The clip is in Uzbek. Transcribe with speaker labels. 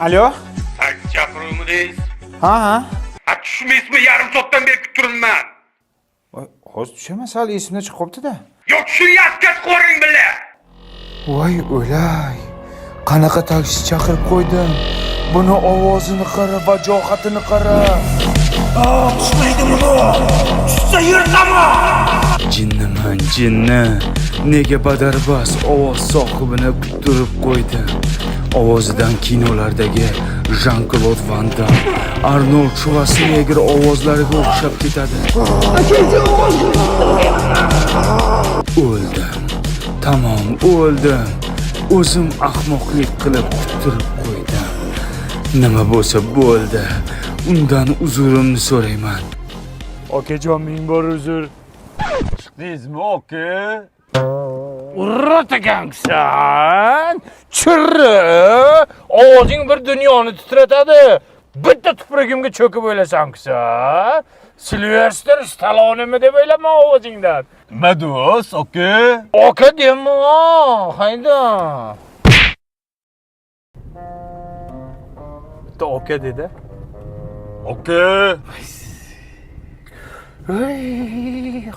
Speaker 1: Alo?
Speaker 2: Taksi chaqiruvmidingiz?
Speaker 1: Ha, ha.
Speaker 2: Ha, tushmaysizmi? Yarim soatdan beri kutib turibman.
Speaker 1: Voy, hozir tushaman, sal esimdan chiqib qolibdi-da.
Speaker 2: Yo'q, shuni отказ qo'ring billa.
Speaker 1: Voy, o'lay. Qanaqa taksi chaqirib qo'ydim? Buni ovozini qara, vajohatini qara.
Speaker 2: Tushmaydimi bu? Tushsa yurtaman.
Speaker 3: Jinniman, jinni. Nega badarbas ovoz sohibini kuttirib qo'ydim? Ovozidan kinolardagi Jean-Claude Van Damme, Arnold Schwarzenegger ovozlariga o'xshab ketadi. O'ldim. Tamom, o'ldim. O'zim ahmoqlik qilib kuttirib qo'ydim. Nima bo'lsa bo'ldi. Undan uzurimni so'rayman.
Speaker 4: Okajon, ming bor uzr.
Speaker 5: Chiqdingizmi, aka?
Speaker 4: Urrat ekansan. Chirri. Ovozing bir dunyoni titratadi. Bitta tupurugimga cho'kib o'ylasan-ku. Silvestr Stallonemi deb o'ylama ovozingdan.
Speaker 5: Nima do'st, aka?
Speaker 4: Aka dema, hayda. Bitta aka dedi.
Speaker 5: Aka.
Speaker 4: Ey.